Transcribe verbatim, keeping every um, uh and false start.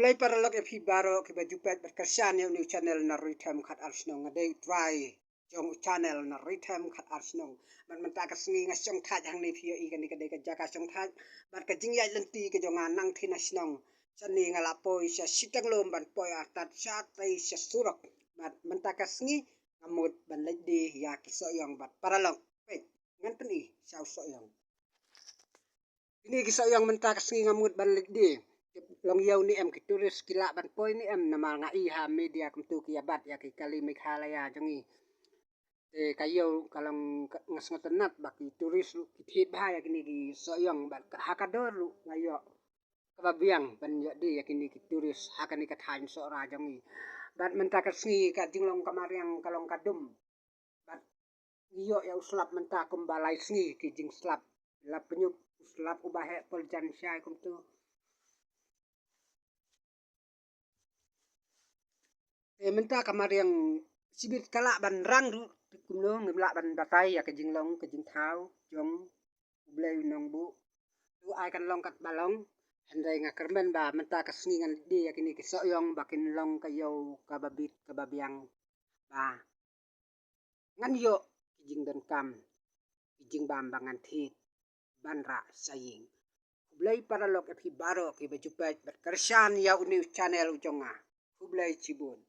Khublei paralok ïa phi baroh kiba ju peit bad kyrshan ïa u new channel na Rhythm Khatar Shnong. Nga dei u trai jong u channel na Rhythm Khatar Shnong. Bad mynta ka sngi nga shong thait hangne, phi ïohi kane ka dei ka jaka shong thait. Bad ka jingïaid lynti ka jong nga nangtei na shnong, shane nga la poi sha shiteng lum ban poi artat shatei sha surok. Bad mynta ka sngi nga mut ban leit die ïa ki sohïong bad paralok. Peit, ngan pyni sha u sohïong. Kine ki sohïong mynta ka sngi nga mut ban leit die. Long ïew ne em, ki tourist ki lah ban poi ne em, namar nga i ha media kumtu ki ïa bat ïa ki kali Meghalaya jong ngi. Te ka ïew ka long, nga sngewtynnat ba ki tourist ruh ki thied bha ïa kine ki sohïong bad ha ka dor ruh nga ïoh kaba biang ban ïoh die ïa kine ki tourist ha kane ka thaiñ Sohra jong ngi. Bad mynta ka sngi ka jinglong ka mariang ka long ka dum. Bad ngi ïoh ïa u slap mynta kumba lai sngi ki jingslap. La pynïoh u slap uba heh pyrjan shai kumtu. Te mynta ka mariang shibit ka lah ban rang ruh, te kumno ngim lah ban batai ïa ka jinglong ka jingthaw jong U Blei u nongbuh. To ai kan long katba long. Hynrei nga kyrmen ba mynta ka sngi ngan die ïa kine ki sohïong ba kin long ka ïew kaba bit kaba biang. Ba ngan ïoh ki jingdonkam, ki jingbam ba ngan thied ban rah sha ïing. Khublei paralok ïa phi baroh kiba ju peit bad kyrshan ïa u new channel u jong nga. Khublei chibun.